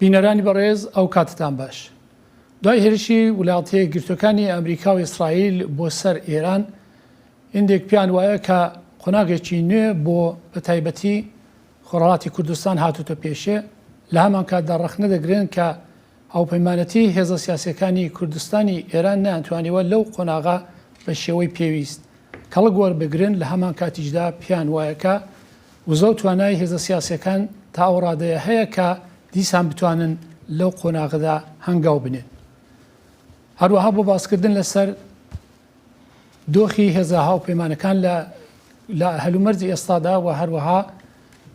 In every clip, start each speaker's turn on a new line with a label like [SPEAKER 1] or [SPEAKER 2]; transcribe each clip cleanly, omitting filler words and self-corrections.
[SPEAKER 1] بینەرانی بەڕێز ئەو کاتتان باش. دوای هێرشی وڵاتە یەکگرتووەکانی ئەمریکا و ئیسرائیل بۆ سەر ئێران، هێندێک پێیان وایە کە قۆناغێکی نوێ بۆ بە تایبەتی خۆرهەڵاتی کوردستان هاتووتە پێشێ، لە هەمانکاتدا ڕەخنە دەگرن کە هاوپەیمانەتی هێزە سیاسیەکانی کوردستانی ئێران نەیانتوانیوە لەو قۆناغە بە شێوەی پێویست کەڵک وەربگرن، لە هەمانکاتیشدا پێیان وایە کە وزە و توانای هێزە سیاسیەکان تا ئەو ڕادەیە هەیە کە دیسان بتوانن لەو قۆناغەدا هەنگاو بنێن. هەروەها بۆ باسکردن لەسەر دۆخی هێزە هاوپەیمانەکان لە لە هەلومەرجی ئێستادا و هەروەها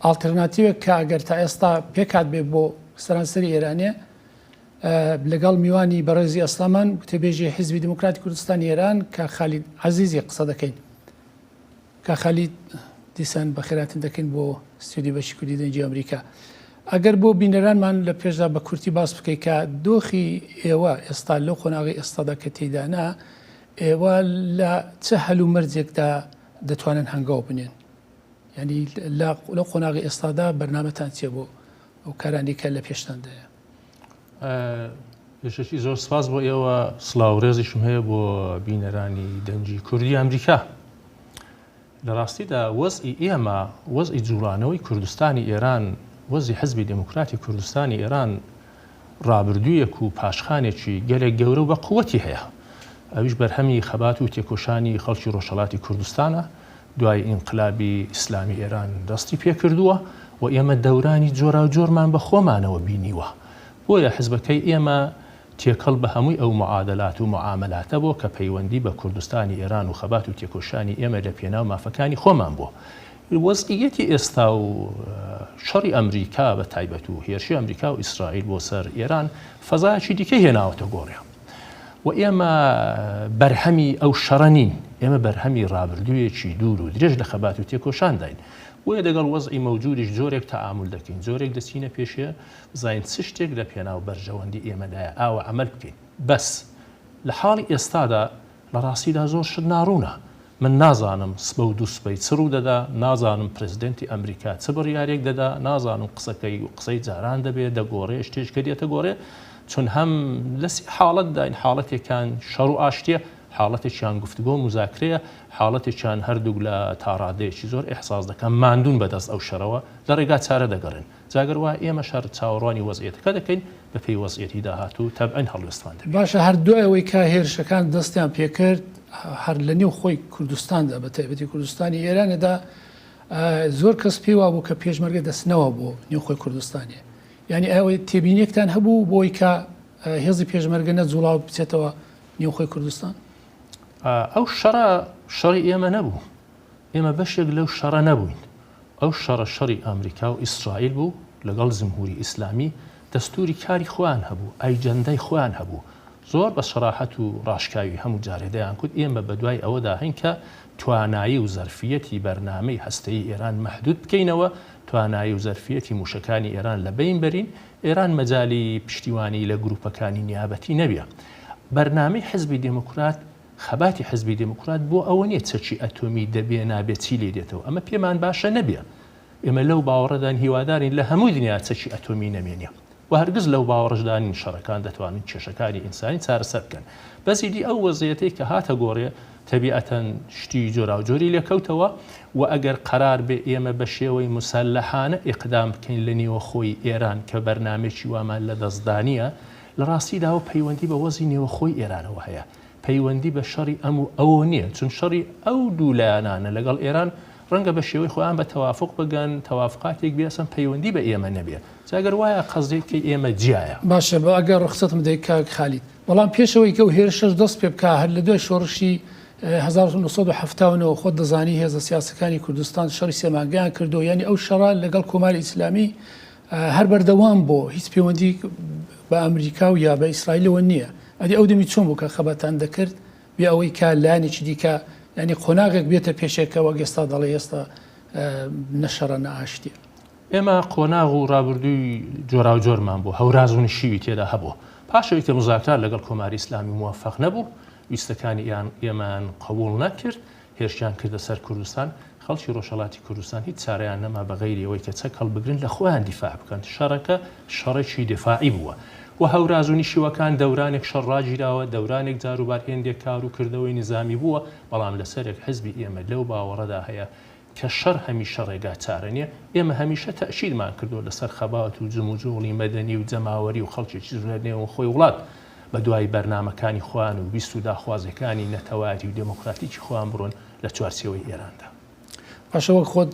[SPEAKER 1] ئاڵترناتیوێک کە ئەگەر تا ئێستا پێکهات بێ بۆ سەرانسەری ئێرانێ لەگەڵ میوانی بەڕێزی ئێستامان وتەبێژی حیزبی دێموکراتی کوردستانی ئێران کە خالید عەزیزی قسە دەکەین. کاک خالید دیسان بەخێرهاتن دەکەین بۆ ستۆدیۆی بەشی کوردی دەنگی ئەمریکا. ئەگەر بۆ بینەرانمان لە پێشدا بە کورتی باس بکەی کە دۆخی ئێوە ئێستا لەو قۆناغی ئێستادا کە تێیدانە ئێوە لە چ هەلومەرجێکدا دەتوانن هەنگاو بنێن؟ یعنی لەو قۆناغی ئێستادا بەرنامەتان چیە بۆ ئەو کارانی کە لە پێشتاندایە؟
[SPEAKER 2] پێشەکی زۆر سپاس بۆ ئێوە سڵاو ڕێزیشم هەیە بۆ بینەرانی دەنگی کوردی ئەمریکا. لە ڕاستیدا وەزعی ئێمە وەزعی جوڵانەوەی کوردستانی ئێران وەزی حزبی دێموکراتی کوردستانی ئێران ڕابردوویەک و پاشخانێکی گەلێک گەورە و بە قووەتی هەیە. ئەویش بەرهەمی خەبات و تێکۆشانی خەڵکی ڕۆژهەڵاتی کوردستانە دوای ئینقلابی ئیسلامی ئێران دەستی پێکردووە و ئێمە دەورانی جۆراوجۆرمان بە خۆمانەوە بینیوە. بۆیە حزبەکەی ئێمە تێکەڵ بە هەمووی ئەو معادەلات و معامەلاتە بۆ کە پەیوەندی بە کوردستانی ئێران و خەبات و تێکۆشانی ئێمە لە پێناو مافەکانی خۆمان بۆ وەزعییەتی ئێستا و شەڕی ئەمریکا بە تایبەت و هێرشی ئەمریکا و ئیسرائیل بۆ سەر ئێران فەزایەکی دیکەی هێناوەتە گۆڕێ و ئێمە بەرهەمی ئەو شەڕە نین، ئێمە بەرهەمی ڕابردوویەکی دوور و درێژ لە خەبات و تێکۆشانداین. بۆیە دەگەڵ وەزعی مەوجودیش جۆرێک تەعامول دەکەین، جۆرێک دەچینە پێشێ بزانین چ شتێک لە پێناو بەرژەوەندی ئێمەدایە ئاوا عەمەل بکەین. بەس لە حاڵی ئێستادا لە ڕاستیدا زۆر شت ناڕوونە. من نازانم سبە و دووسبەی چ ڕوو دەدا، نازانم پرێزیدێنتی ئەمریکا چ بڕیارێک دەدا، نازانم قسەکەی قسەی جاران دەبێ، دەگۆڕێ، شتێک کە دێتە گۆڕێ، چون هەم لە سێ حاڵەتداین، حاڵەتێکان شەڕ و ئاشتییە، حاڵەتێکیان گفتگۆ و موزاکرەیە، حاڵەتێکیان هەردووک لا تا ڕادەیەکی زۆر ئیحساس دەکەن ماندوون بە دەست ئەو شەرەوە، لە ڕێگا چارە دەگەڕێن. جا گەر وایە ئێمەش هەر چاوەڕوانی وەزعیەتەکە دەکەین، بە پێی وەزعیەتی داهاتوو تەبعەن هەڵوێستمان دەبێت.
[SPEAKER 1] باشە هەر دوای ئەوەی کە هێرشەکان دەستیان پێکرد هەر لە نێو خۆی کوردستاندا بە تایبەتی کوردستانی ئێرانێدا زۆر کەس پێی وابوو کە پێشمەرگە دەچنەوە بۆ نێوخۆی کوردستانێ یانی ئەوەی تێبینیەکتان هەبوو بۆی کە هێزی پێشمەرگە نەجوڵاو بچێتەوە نێوخۆی کوردستان؟
[SPEAKER 2] ئەو شەڕە شەڕی ئێمە نەبوو. ئێمە بەشێک لەو شەڕە نەبووین. ئەو شەڕە شەڕی ئامریکا و ئیسرائیل بوو لەگەڵ جمهوری ئیسلامی، دەستووری کاری خۆیان هەبوو، ئایجەندای خۆیان هەبوو. زۆر بە سەراحەت و ڕاشکاوی هەموو جارێ دەیانکوت ئێمە بە دوای ئەوەدا هەین کە توانایی و زەرفییەتی بەرنامەی هەستەیی ئێران مەحدوود بکەینەوە، توانایی و زەرفییەتی مووشەکانی ئێران لە بەین بەرین، ئێران مەجالی پشتیوانی لە گرووپەکانی نیابەتی نەبێ. بەرنامەی حیزبی دێموکرات خەباتی حزبی دێموکرات بۆ ئەوە نیە چەکی ئەتۆمی دەبێ نابێ چی لێ دێتەوە ئەمە پێمان باشە نەبێ ئێمە لەو باوەڕەدان هیوادارین لە هەموو دنیا چەکی ئەتۆمی نەمێنێ و هەرگز لەو باوەڕشدا نین شەڕەکان دەتوانن کێشەکانی ئینسانی چارەسەر بکەن بەس ئیدی ئەو وەزعیەتەی کە هاتە گۆڕێ تەبیعەتەن شتی جۆراوجۆری لێکەوتەوە و ئەگەر قەرار بێ ئێمە بە شێوەی موسەلەحانە ئیقدام بکەین لە نێوەخۆی ئێران کە بەرنامەیەکی وامان لە دەستدا نییە لە ڕاستیدا ئەوە پەیوەندی بە وەزی نێوەخۆی ئێرانەوە هەیە، پەیوەندی بە شەڕی ئەم و ئەوەوە نییە، چون شەڕی ئەو دوو لایەنانە لەگەڵ ئێران ڕەنگە بە شێوەی خۆیان بە تەوافوق بگەن، تەوافقاتێک بێ ئەسڵەن پەیوەندی بە ئێمە نەبێ. جا گەر وایە قەزیەکەی ئێمە جیایە.
[SPEAKER 1] باشە ئەگەر ڕوخسەتم بدەی کاک خالید، بەڵام پێش ئەوەی کە ئەو هێرشەش دەست پێ بکا هەر لە دوای شۆڕشی 1979 خۆت دەزانی هێزە سیاسەکانی کوردستان شەڕی سێ مانگەیان کردو یانی ئەو شەڕە لەگەڵ کۆماری ئیسلامی هەر بەردەوام بۆ هیچ پەیوەندی بە ئەمریکا و یا بە ئیسرائیلەوە نییە ئەدی ئەو دەمی چۆن بوو کە خەباتان دەکرد بێ ئەوەی کە لایەنێکی دیکە یانی قۆناغێک بێتە پێشێک کە وەک ئێستا دەڵێ ئێستا نە شەڕە نە ئاشتیە.
[SPEAKER 2] ئێمە قۆناغ و ڕابردووی جۆراوجۆرمان بوو، هەوراز و نشیوی تێدا هەبوو. پاش ئەوەی کە موزاکرات لەگەڵ کۆماری ئیسلامی موەفەق نەبوو، ویستەکانی ئێمەیان قبووڵ نەکرد، هێرشیان کردە سەر کوردستان. خەڵکی ڕۆژهەڵاتی کوردستان هیچ چارەیان نەما بە غەیری ئەوەی کە چەک هەڵبگرن لە خۆیان دیفاع بکەن. شەڕەکە شەڕێکی دیفاعی بووە و هەوراز و نشیوەکان دەورانێک شەڕ ڕاگیراوە، دەورانێک جاروبار هێندێک کار و کردەوەی نیزامی بووە، بەڵام لەسەرێک حیزبی ئێمە لەو باوەڕەدا هەیە کە شەڕ هەمیشە ڕێگا چارە نیە، ئێمە هەمیشە تەئکیدمان کردووە لەسەر خەبات و جموجۆڵی مەدەنی و جەماوەری و خەڵکێکی زۆر لە نێوخۆی وڵات بە دوای بەرنامەکانی خۆیان و ویست و داخوازیەکانی نەتەوایەتی و دێمۆکراتیکی خۆیان بڕۆن لە چوارچێوەی ئێراندا.
[SPEAKER 1] باشە وەک خۆت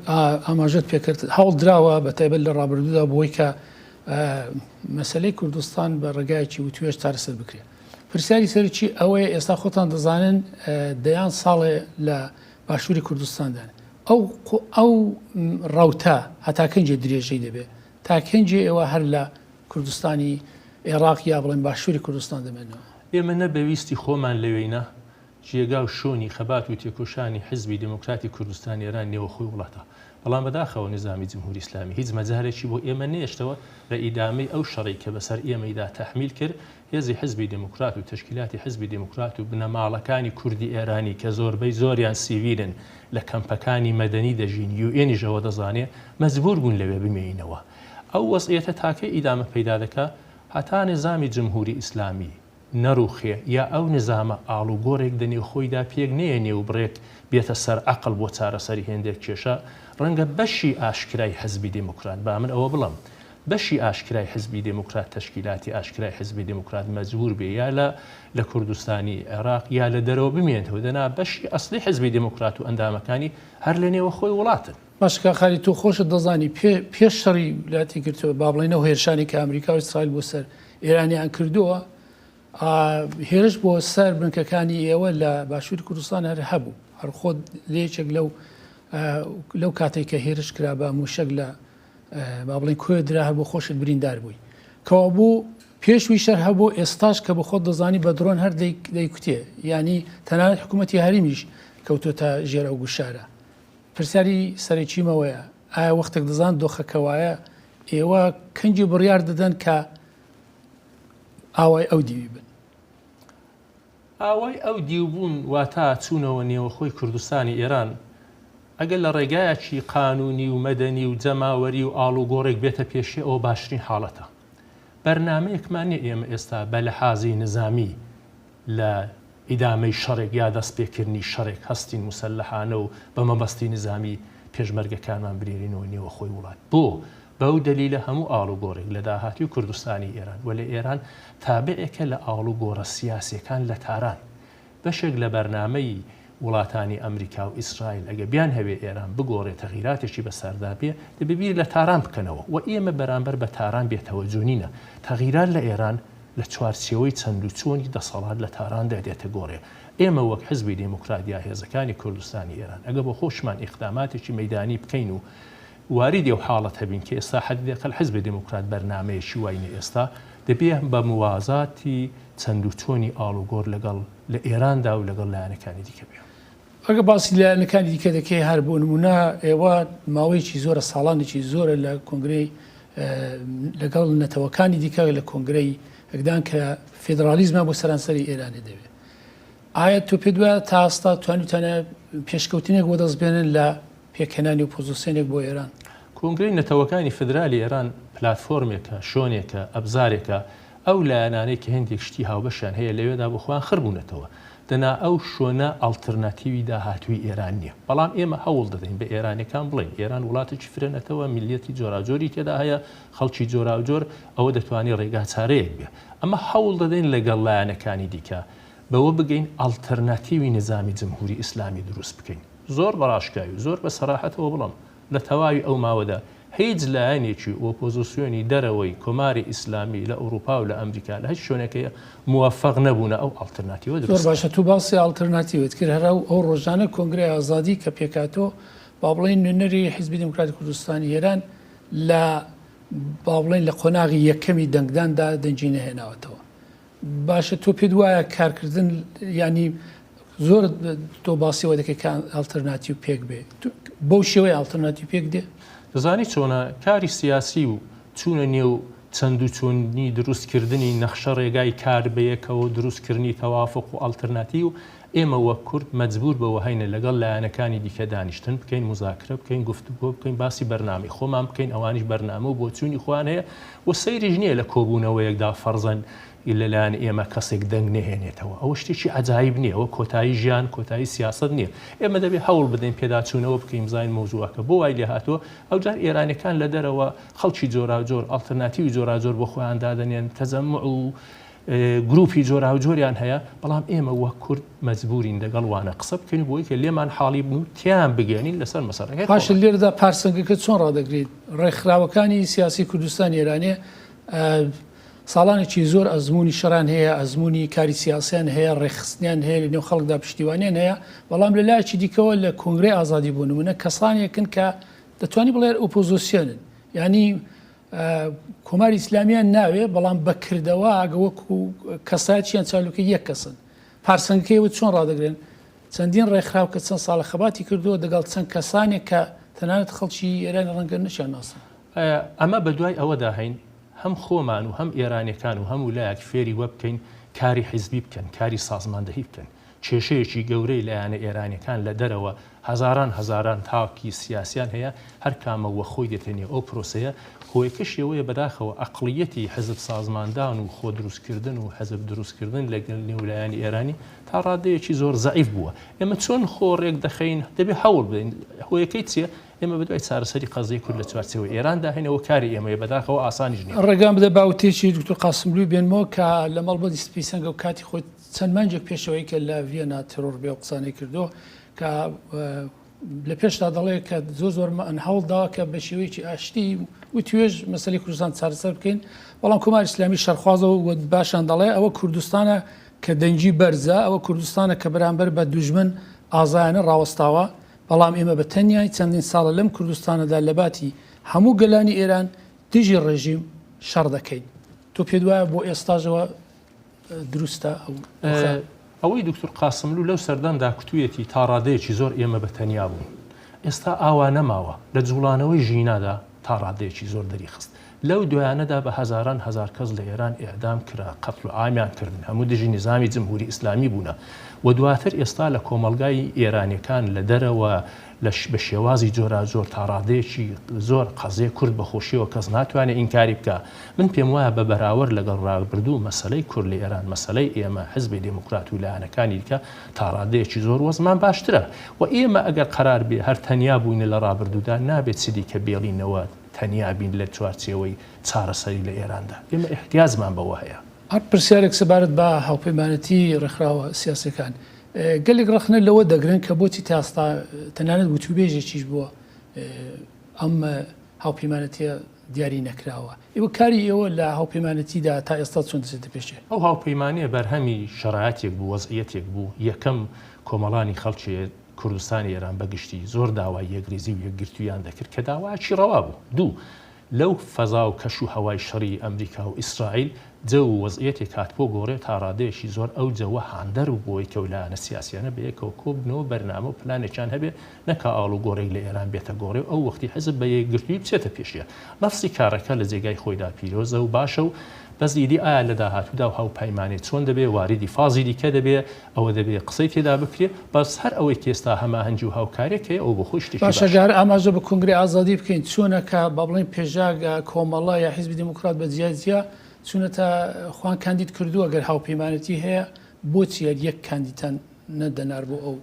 [SPEAKER 1] ئاماژەت پێکرد هەوڵ دراوە بە تایبەت لە ڕابردوودا بۆی کە مەسەلەی کوردستان بە ڕێگایەکی وتوێژ چارەسەر بکرێت. پرسیاری سەرەکی ئەوەیە ئێستا خۆتان دەزانن دەیان ساڵێ لە باشووری کوردستاندان ئەو ئەو ڕەوتە هەتا کەنجێ درێژەی دەبێت تا کەنجێ ئێوە هەر لە کوردستانی ئێراق یا بڵێن باشووری کوردستان دەمێنەوە؟
[SPEAKER 2] ئێمە نە بە ویستی خۆمان لەوێینە، جێگا و شۆنی خەبات و تێکۆشانی حیزبی دێموکراتی کوردستان ئێران نێوەخۆی وڵاتە. بەڵام بەداخەوە نیزامی جمهوری ئیسلامی هیچ مەجالێکی بۆ ئێمە نەیەشتەوە لە ئیدامەی ئەو شەڕەی کە بەسەر ئێمەیدا تەحمیل کرد، هێزی حیزبی دێموکرات و تەشکیلاتی حیزبی دێموکرات و بنەماڵەکانی کوردی ئێرانی کە زۆربەی زۆریان سیڤیلن لە کەمپەکانی مەدەنی دەژین، یوئێنیش ئەوە دەزانێ، مەجبوور بوون لەوێ بمێینەوە. ئەو وەزعیەتە تاکەی ئیدامە پەیدا دەکا؟ هەتا نیزامی جمهوری ئیسلامی نەڕووخێ یا ئەو نیزامە ئاڵوگۆڕێک دە نێوخۆیدا پێک نەیەنێ و بڕێک بێتە سەر عەقڵ بۆ چارەسەری هێندێک کێشە، ڕەنگە بەشی ئاشکرای حزبی دێموکرات، با من ئەوە بڵێم، بەشی ئاشکرای حزبی دێموکرات، تەشکیلاتی ئاشکرای حزبی دێموکرات مەجبوور بێ یا لە لە کوردستانی عێراق یا لە دەرەوە بمێنێتەوە، دەنا بەشی ئەسڵی حزبی دێموکرات و ئەندامەکانی هەر لە نێوەخۆی وڵاتن.
[SPEAKER 1] باشە کاک خالید تۆ خۆشت دەزانی پێ پێش شەڕی ویلایەتی یەکگرتووە با بڵێین ئەو هێرشانەی کە ئەمریکا و ئیسرائیل بۆ سەر ئێرانیان کردووە هێرش بۆ سەر بنکەکانی ئێوە لە باشووری کوردستان هەر هەبوو هەر خۆت لە یەکێک لەو لەو کاتێک کە هێرش کرا بە موشک لە با بڵێن کوێ درا هەر بۆ خۆشت بریندار بووی کەوابوو پێشوی شەر هەبوو ئێستاش کە بە خۆت دەزانی بە درۆن هەر دەیکوتێ ینی تەنانەت حکوومەتی هەرێمیش کەوتۆتە ژێر ئەو گوشارە پرسیاری سەرەکیم ئەوەیە ئایا وەختێک دەزان دۆخەکە وایە ئێوە کەنگی بڕیار دەدەن کە ئاوای ئەو دیوی بن؟
[SPEAKER 2] ئاوای ئەو دیو بوون واتە چوونەوە نێوەخۆی کوردستانی ئێران، ئەگەر لە ڕێگایەکی قانوونی و مەدەنی و جەماوەری و ئاڵوگۆڕێک بێتە پێشێ ئەوە باشترین حاڵەتە. بەرنامەیەکمان نیە ئێمە ئێستا بە لەحازی نزامی لە ئیدامەی شەڕێک یا دەستپێکردنی شەڕێک هەستین موسەلەحانە و بە مەبەستی نیزامی پێشمەرگەکانمان بنێرینەوە نێوەخۆی وڵات. بۆ؟ بەو دەلیلە هەموو ئاڵوگۆڕێک لە داهاتووی کوردستانی ئێران و لە ئێران تابعێکە لە ئاڵوگۆڕە سیاسیەکان لە تاران. بەشێک لە بەرنامەی وڵاتانی ئەمریکا و ئیسرائیل ئەگەر بیانهەوێ ئێران بگۆڕێ تەغیراتێکی بەسەردا بێ دەبێ بیر لە تاران بکەنەوە و ئێمە بەرامبەر بە تاران بێ تەوەجۆ نینە. تەغیرات لە ئێران لە چوارچێوەی چەند و چۆنی دەسەڵات لە تاراندا دێتە گۆڕێ. ئێمە وەک حزبی دێموکرات یا هێزەکانی کوردستانی ئێران ئەگە بۆ خۆشمان ئیقداماتێکی مەیدانی بکەین و واریدی ئەو حاڵەتە بین کە ئێستا حەددێقەل حزبی دێموکرات بەرنامەیەکی وای نیە ئێستا دەبێ بە موازاتی چەند و چۆنی ئاڵوگۆر لەگەڵ لە ئێراندا و لەگەڵ لایەنەکانی دیکە بێ.
[SPEAKER 1] ئەگەر باسی لایەنەکانی دیکە دەکەی هەر بۆ نموونە ئێوە ماوەیەکی زۆرە ساڵانێکی زۆرە لە کۆنگرەی لەگەڵ نەتەوەکانی دیکە لە کۆنگرەی ئەکدان کە فێدرالیزمە بۆ سەرانسەری ئێرانێ دەوێت ئایا تۆ پێت وایە تا ئاستا توانیتانە پێشکەوتنێک بۆ دەست بێنن لە پێکهێنانی ئۆپۆزیسیۆنێک بۆ ئێران؟
[SPEAKER 2] کۆنگرەی نەتەوەکانی فدرالی ئێران پلاتفۆرمێکە، شۆنێکە، ئەبزارێکە، ئەو لایەنانەی کە هێندێک شتی هاوبەشیان هەیە لەوێدا بۆ خۆیان خڕ بوونەتەوە. دەنا ئەو شۆنە ئاڵترناتیوی داهاتووی ئێران نییە. بەڵام ئێمە هەوڵ دەدەین بە ئێرانییەکان بڵێین ئێران وڵاتێکی فرە نەتەوە، میللیەتی جۆراوجۆری تێدا هەیە، خەڵکی جۆراوجۆر، ئەوە دەتوانێ ڕێگاچارەیەک بێ. ئەمە هەوڵ دەدەین لەگەڵ لایەنەکانی دیکە بەوە بگەین ئاڵترناتیوی نیزامی جمهوری ئیسلامی دروست بکەین. زۆر بە ڕاشکاوی و زۆر بە سەراحەتەوە بڵێم لە تەواوی ئەو ماوەدا هیچ لایەنێکی ئۆپۆزسیۆنی دەرەوەی کۆماری ئیسلامی لە ئوڕووپا و لە ئەمریکا لە هیچ شوێنێک هەیە موەفەق نەبوونە ئەو ئاڵترناتیوە
[SPEAKER 1] دروست زۆر باشە
[SPEAKER 2] بکەن. تۆ
[SPEAKER 1] باسی ئاڵترناتیوت کرد هەر ئەو ئەو ڕۆژانە کۆنگرەی ئازادی کە پێکهاتۆ با بڵێین نوێنەری حیزبی دێموکراتی کوردستانی ئێران لە با بڵێین لە قۆناغی یەکەمی دەنگداندا دەنگی نەهێناوەتەوە باشە تۆ پێت وایە کارکردن ینی زۆر تۆ باسیەوە دەکەی کە ئەڵتەرناتیو پێک بێ بەو شێوەی ئەڵتەرناتیو پێک دێ؟
[SPEAKER 2] دەزانی چۆنە کاری سیاسی و چوونە نێو چەند و چۆنی دروستکردنی نەخشە ڕێگای کار بەیەکەوە دروستکردنی تەوافق و ئەڵتەرناتیو. ئێمە وەک کورد مەجبوور بەوە هەینە لەگەڵ لایەنەکانی دیکە دانیشتن بکەین، موزاکرە بکەین، گفتوگۆ بکەین، باسی بەرنامەی خۆمان بکەین، ئەوانیش بەرنامە و بۆچوونی خۆیان هەیە و سەیریش نییە لە کۆبوونەوەیەکدا فەرزەن لەلایەن ئێمە کەسێک دەنگ نەهێنێتەوە. ئەوە شتێکی عەجایب نییە، ئەوە کۆتایی ژیان، کۆتایی سیاسەت نییە. ئێمە دەبێ هەوڵ بدەین پێداچوونەوە بکەین، بزانین مەوزووعەکە بۆ وای لێهاتووە. ئەوجار ئێرانییەکان لە دەرەوە خەڵکی جۆراوجۆر، ئەڵتەرناتیوی جۆراوجۆر بۆ خۆیان دادەنێن، تەجەموع و گروپی جۆراوجۆریان هەیە، بەڵام ئێمە وەک کورد مەجبورین لەگەڵ وانە قسە بکەین بۆی کە لێمان حاڵی بن و تێیان بگەیەنین لەسەر مەسەلەکەی
[SPEAKER 1] باشە
[SPEAKER 2] خۆمان.
[SPEAKER 1] لێرەدا پارسەنگەکە چۆن ڕادەگریت؟ ڕێکخراوەکانی سیاسی کوردستانی ئێرانێ ساڵانێکی زۆر ئەزموونی شەڕیان هەیە، ئەزموونی کاری سیاسیان هەیە، ڕێکخستنیان هەیە، لەنێو خەڵکدا پشتیوانیان هەیە، بەڵام لە لایەکی دیکەوە لە کۆنگرەی ئازادی بۆ نموونە کەسانێکن کە دەتوانی بڵێ ئۆپۆزۆسیۆنن، یانی کۆماری ئیسلامیان ناوێ بەڵام بە کردەوە ئەگە وەکو کەسایەتیان چاو لەکە یەک کەسن پارسەنگەکەی ئێوە چۆن ڕادەگرن چەندین ڕێکخراو کە چەند ساڵە خەباتی کردووە دەگەڵ چەند کەسانێک کە تەنانەت خەڵکی ئێرانی ڕەنگە نەشیان ناسن.
[SPEAKER 2] ئەمە بە دوای ئەوەدا هەین هەم خۆمان و هەم ئێرانیەکان و هەموو لایەک فێری وە بکەین کاری حیزبی بکەن کاری سازماندەهی بکەن کێشەیەکی گەورەی لایەنە ئێرانیەکان لە دەرەوە هەزاران هەزاران تاکی سیاسیان هەیە هەر کامە وە خۆی دێتە نێو ئەو پرۆسەیە هۆیەکەشی ئەوەیە بەداخەوە ئەقڵیەتی حزب سازماندان و خۆ دروست کردن و حزب دروست کردن لە نێو لایەنی ئێرانی تا ڕادەیەکی زۆر زەعیف بووە ئێمە چۆن خۆ ڕێک دەخەین دەبێ هەوڵ بدەین هۆیەکەی چیە ئێمە بەدوای چارەسەری قەزیەی کورد لە چوارچێوەی ئێراندا هەین ئەوە کاری ئێمەیە بەداخەوە ئاسانیش نیە.
[SPEAKER 1] ڕێگام بدە با وتەیەکی دکتۆر قاسملوو بێنمەوە کە لە مەڵبەندی سپی سەنگەو کاتی خۆی چەند مانگێک پێش ئەوەی کە لە ڤیەنا تێرۆر بێ ئەو قسانەی کردووە کە لە پێشدا دەڵێ کە زۆر زۆر من هەوڵ داوە کە بە شێوەیەکی ئاشتی و توێژ مەسەلەی کوردستان چارەسەر بکەین بەڵام کۆماری ئیسلامی شەرخوازە و باشان دەڵێ ئەوە کوردستانە کە دەنگی بەرزە ئەوە کوردستانە کە بەرامبەر بە دوژمن ئازایانە ڕاوەستاوە بەڵام ئێمە بە تەنیای چەندین ساڵە لەم کوردستانەدا لەباتی هەموو گەلانی ئێران دژی ڕێژیم شەڕ دەکەین. تۆ پێت وایە بۆ ئێستاش ئەوە دروستە ئەو دۆخە؟
[SPEAKER 2] ئەوەی دوکتور قاسملوو لەو سەردەمدا کوتوویەتی تا ڕادەیەکی زۆر ئێمە بە تەنیا بووین. ئێستا ئاوا نەماوە. لە جووڵانەوەی ژینادا تا ڕادەیەکی زۆر دەریخست. لەو دوایانەدا بە هەزاران هەزار کەس لە ئێران ئێعدام کرا، قەتل و عامیان کردن، هەموو دژی نیزامی جمهوری ئیسلامی بوونە و دواتر ئێستا لە کۆمەڵگای ئێرانیەکان لە دەرەوە لە بە شێوازی جۆراوجۆر تا ڕادەیەکی زۆر قەزیە کورد بە خۆشیەوە کەس ناتوانێ ئینکاری بکا. من پێم وایە بە بەراوەرد لەگەڵ ڕابردوو مەسەلەی کورد لە ئێران، مەسەلەی ئێمە حزبی دێموکرات و لایەنەکانی دیکە تا ڕادەیەکی زۆر وەزمان باشترە و ئێمە ئەگەر قەرار بێ هەر تەنیا بووینە لە ڕابردوودا نابێ چیدیکە بێڵینەوە تەنیا بین لە چوارچێوەی چارەسەری لە ئێراندا. ئێمە ئیحتیاجمان بەوە هەیە.
[SPEAKER 1] هەر پرسیارێک سەبارەت بە هاوپەیمانێتی ڕێکخراوە سیاسیەکان. گەلێک ڕەخنە لەوە دەگرن کە بۆچی تا ئێستا تەنانەت وتوبێژێکیش بۆ ئەم هاوپەیمانێتیە دیاری نەکراوە. ئێوە کاری ئێوە لە هاوپەیمانێتیدا تا ئێستا چۆن دەچێتە پێشێ؟
[SPEAKER 2] ئەو هاوپەیمانیە بەرهەمی شەرایتێک بوو، وەزعیەتێک بوو، یەکەم کۆمەڵانی خەڵکی کوردستانی ئێران بە گشتی زۆر داوای یەکریزی و یەکگرتوویان دەکرد کە داوایەکی ڕەوا بوو. دوو، لەو فەزا و کەش و هەوای شەڕی ئەمریکا و ئیسرائیل جەو و وەزعیەتێک هاتبووە گۆڕێ تا ڕادەیەکی زۆر ئەو جەوە هاندەر بوو بۆی کە لایەنە سیاسیانە بە یەکەوە کۆ ببنەوە بەرنامە و پلانێکیان هەبێ نەکا ئاڵوگۆڕێک لە ئێران بێتە گۆڕێ و ئەو وەختی حزب بە یەکگرتوویی بچێتە پێشێ. نەفسی کارەکە لە جێگای خۆیدا پیرۆزە و باشە و بەس ئیدی ئایا لە داهاتوودا و هاوپایمانێ چۆن دەبێ واریدی فازی دیکە دەبێ ئەوە دەبێ قسەی تێدا بکرێ بەس هەر ئەوەی کە ئێستا هەماهەنگی و هاوکاریەک هەیە ئەوە بۆ خۆی شتێکی
[SPEAKER 1] باشە
[SPEAKER 2] باشە.
[SPEAKER 1] گەر ئاماژە بە کۆنگرەی ئازادی بکەین چۆنە کە با بڵێین پێژاک کۆمەڵە یا حیزبی دێموکرات بە جیا جیا چوونەتە خۆیان کاندید کردووە گەر هاوپەیمانێتی هەیە بۆچی هەر یەک کاندیدتان نەدەنار بۆ ئەو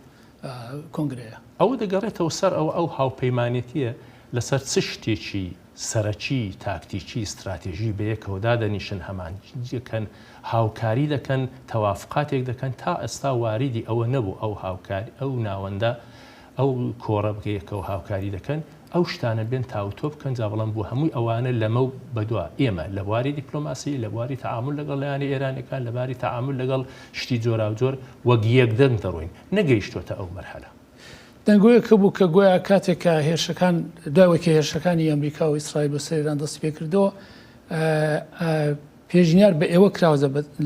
[SPEAKER 1] کۆنگرەیە؟
[SPEAKER 2] ئەوە دەگەڕێتەوە سەر ئەوە ئەو هاوپەیمانێتیە لەسەر چ شتێکی سەرەکی، تاکتیکی، ستراتێژی بەیەکەوە دادەنیشن، هەماهەنگی دەکەن، هاوکاری دەکەن، تەوافقاتێک دەکەن، تا ئێستا واریدی ئەوە نەبوو ئەو هاوکاری، ئەو ناوەندە، ئەو کۆڕە بەیەکەوە هاوکاری دەکەن، ئەو شتانە بێن تاوتۆ بکەن، جا بەڵام بۆ هەمووی ئەوانە لەمەو بەدوا ئێمە لە بواری دیپلۆماسی، لە بواری تەعامول لەگەڵ لایەنە ئێرانیەکان، لە باری تەعامول لەگەڵ شتی جۆراوجۆر وەک یەک دەنگ دەڕۆین، نەگەیشتۆتە ئەو مەرحەلە.
[SPEAKER 1] دەنگۆیەک هەبوو کە گۆیا کاتێک کە هێرشەکان دوای ئەوەی کە هێرشەکانی ئەمریکا و ئیسرائیل بۆ سەر ئێران دەستی پێکردەوە پێشنیار بە ئێوە کراوە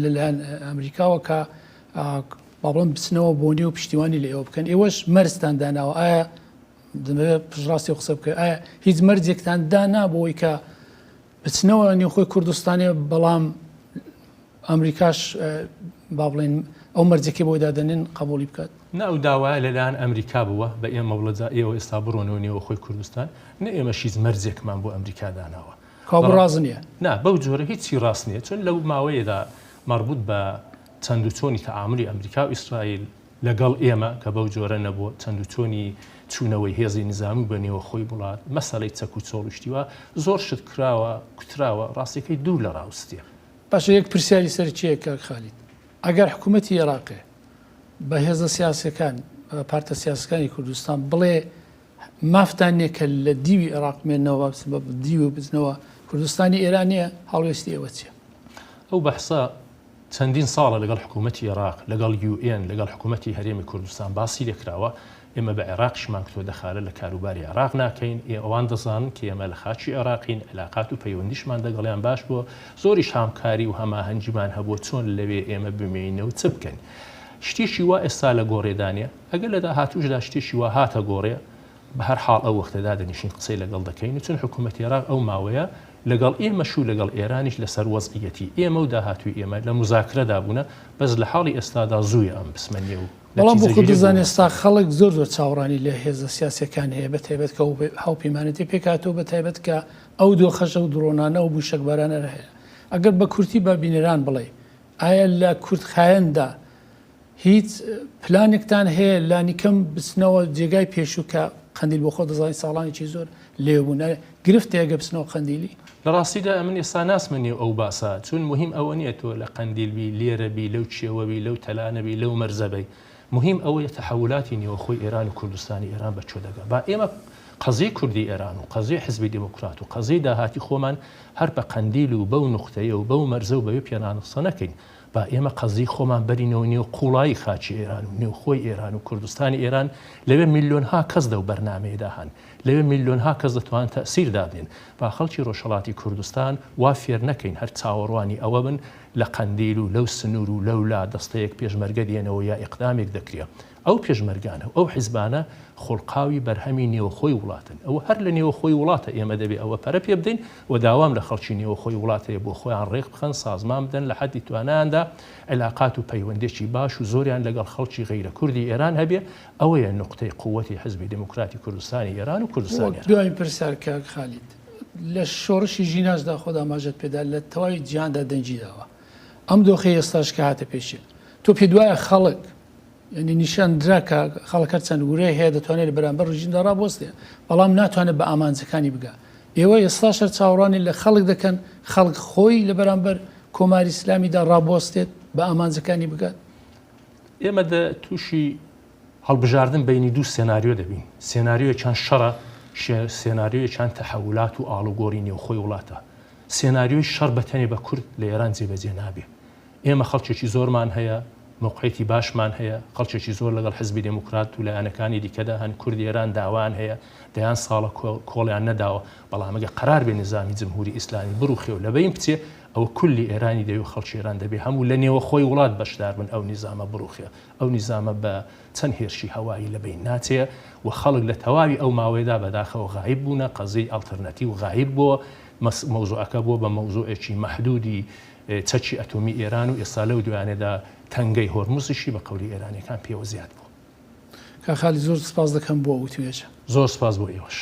[SPEAKER 1] لەلایەن ئەمریکاوە کە با بڵێم بچنەوە بۆ نێو پشتیوانی لە ئێوە بکەن ئێوەش مەرجتان داناوە ئایا دەمەوێت پشتڕاستی قسە بکە ئایا هیچ مەرجێکتان دانا بۆی کە بچنەوە نێوخۆی کوردستانێ بەڵام ئەمریکاش با بڵێین ئەو مەرجەکەی بۆ دادەنێن قبوڵی بکات؟
[SPEAKER 2] نە ئەو داوایە لەلایەن ئەمریکا بووە بە ئێمە بڵێ جا ئێوە ئێستا بڕۆنەوە نێوەخۆی کوردستان، نە ئێمەش هیچ مەرجێکمان بۆ ئەمریکا داناوە.
[SPEAKER 1] کەوابوو ڕاست نییە؟
[SPEAKER 2] نا بەو جۆرە هیچی ڕاست نییە، چون لەو ماوەیەدا مەڕبووت بە چەند و چۆنی تەعامولی ئەمریکا و ئیسرائیل لەگەڵ ئێمە کە بەو جۆرە نەبووە، چەند و چۆنی چوونەوەی هێزی نیزامی بە نێوەخۆی وڵات، مەسەلەی چەک و چۆڵ و شتی وا، زۆر شت کراوە، کوتراوە، ڕاستیەکەی دوور لە ڕاوستیە.
[SPEAKER 1] باشە یەک پرسیاری سەرەکی هەیە کاک خالید، ئەگەر حکوومەتی ئێراقێ بە هێزە سیاسیەکان، بە پارتە سیاسەکانی کوردستان بڵێ مافتان نیە کە لە دیوی ئێراق بمێننەوە با بچن بە دیوی بچنەوە کوردستانی ئێرانیە، هەڵوێستی ئێوە چیە؟
[SPEAKER 2] ئەو بەحسە چەندین ساڵە لەگەڵ حکوومەتی ئێراق، لەگەڵ UN، لەگەڵ حکوومەتی هەرێمی کوردستان باسی لێکراوە. ئێمە بە عێراقیشمان گوتووە دەخالەت لە کاروباری عێراق ناکەین. ئێ ئەوان دەزانن کە ئێمە لە خاکی عێراقین، عیلاقات و پەیوەندیشمان دەگەڵیان باش بووە، زۆریش هامکاری و هەماهەنگیمان هەبووە چۆن لەوێ ئێمە بمێینەوە و چ بکەین. شتێکی وا ئێستا لە گۆڕێدا نییە. ئەگەر لە داهاتووشدا شتێکی وا هاتە گۆڕێ، بە هەر حاڵ ئەو وەختە دادەنیشین قسەی لەگەڵ دەکەین و چون حکوومەتی عێراق ئەو ماوەیە لەگەڵ ئێمەش و لەگەڵ ئێرانیش لەسەر وەزعییەتی ئێمە و داهاتووی ئێمە لە موزاکرەدا بوونە، بەس لە حاڵی ئێستادا زوویە ئەم بچمە نێو
[SPEAKER 1] بەڵام بۆ خۆت
[SPEAKER 2] نەتیجەگیری
[SPEAKER 1] دەزانی
[SPEAKER 2] بۆ
[SPEAKER 1] ئێستا خەڵک زۆر زۆر چاوەڕانی لە هێزە سیاسییەکان هەیە بە تایبەت کە هاوپەیمانێتی پێکهاتووە بە تایبەت کە ئەو دۆخەش ئەو دڕۆنانە و مووشەکبارانە هەیە ئەگەر بە کورتی بە بینەران بڵێی ئایا لە کورتخایەندا هیچ پلانێکتان هەیە لانیکەم بچنەوە جێگای پێشوو کە قەندیل بۆ خۆت دەزانی ساڵانێکی زۆر لەوێ بوون گرفتە ئەگەر بچنەوە قەندیلی؟
[SPEAKER 2] لە ڕاستیدا ئەمن ئێستا ناچمە نێو ئەو باسە چون موهیم ئەوە نیە تۆ لە قەندیل بی لێرە بی لەو کێوە بی لەو تەلانە بی لەو مەرزە بی موهیم ئەوەیە تەحەولاتی نێوەخۆی ئێران و کوردستانی ئێران بە کوێ دەگا با ئێمە قەزیەی کوردی ئێران و قەزیەی حزبی دێموکرات و قەزیەی داهاتی خۆمان هەر بە قەندیل و بەو نوختەیە و بەو مەرزە و بەوێ پێنانەسە نەکەین با ئێمە قەزیەی خۆمان بەرینەوە نێو قوڵایی خاکی ئێران و نێوخۆی ئێران و کوردستانی ئێران، لەوێ میلیۆنها کەس لەو بەرنامەیەدا هەن، لەوێ میلیۆنها کەس دەتوانن تەئسیر دابنێن. با خەڵکی ڕۆژهەڵاتی کوردستان وا فێر نەکەین هەر چاوەڕوانی ئەوە بن لە قەندیل و لەو سنوور و لەو لا دەستەیەک پێشمەرگە دێنەوە یا ئیقدامێک دەکرێ. ئەو پێشمەرگانە و ئەو حیزبانە خوڵقاوی بەرهەمی نێوخۆی وڵاتن. ئەوە هەر لە نێوخۆی وڵاتە ئێمە دەبێ ئەوە پەرە پێ بدەین و داوام لە خەڵکی نێوخۆی وڵات هەیە بۆ خۆیان ڕێک بخەن، سازمان بدەن، لە حەدی توانایاندا عیلاقات و پەیوەندێکی باش و زۆریان لەگەڵ خەڵکی غەیرە کوردی ئێران هەبێ، ئەوەیە نوقتەی قووەتی حیزبی دێموکراتی کوردستانی ئێران و کوردستانی
[SPEAKER 1] وەک دوایین پرسیار کاک خالید، لە شۆڕشی ژیناشدا خۆت ئاماژەت پێ دا لە تەواوی جیهاندا دەنگی داوە. ئەم دۆخەی ئێستاش کە هاتە پێشێ، تۆ پێت وایە خەڵک یانی نیشان درا کە خەڵک هەرچەند ورەی هەیە دەتوانێت لە بەرامبەر ڕژیمدا ڕابوەستێ بەڵام ناتوانێت بە ئامانجەکانی بگا. ئێوە ئێستاش هەر چاوەڕوانی لە خەڵک دەکەن خەڵک خۆی لە بەرامبەر کۆماری ئیسلامیدا ڕابوەستێت بە ئامانجەکانی بگات؟
[SPEAKER 2] ئێمە دە تووشی هەڵبژاردن بەینی دوو سێناریۆ دەبین، سێناریۆیەکیان شەڕە، سێناریۆیەکیان تەحەولات و ئاڵوگۆڕی نێوخۆی وڵاتە. سێناریۆی شەڕ بە تەنێ بە کورد لە ئێران جێبەجێ نابێ. ئێمە خەڵکێکی زۆرمان هەیە، مەوقعیەتی باشمان هەیە، خەڵکێکی زۆر لەگەڵ حزبی دێموکرات و لایەنەکانی دیکەدا هەن، کوردی ئێران داوایان هەیە، دەیان ساڵە کۆڵیان نەداوە، بەڵام ئەگەر قەرار بێ نیزامی جمهوری ئیسلامی بڕوخێ و لەبەین بچێ، ئەوە کولی ئێرانی دەوێ و خەڵکی ئێران دەبێ هەموو لە نێوەخۆی وڵات بەشدار بن ئەو نیزامە بڕوخێ. ئەو نیزامە بە چەند هێرشی هەوایی لەبەین ناچێ و خەڵک لە تەواوی ئەو ماوەیەدا بەداخەوە غایب بوونە، قەزیەی ئەڵترناتیو غایب بووە، مەوزوعەکە بووە بە مەوزوعێکی مەحدودی چەکی ئەتۆمی ئێران و ئێستا لەو دوایانەدا تەنگەی هۆرموزیشی بە قەولی ئێرانیەکان پێوە زیاد بووە.
[SPEAKER 1] کاک خالید زۆر سپاس دەکەم بۆ وتوێژە.
[SPEAKER 2] زۆر سپاس بۆ ئێوەش.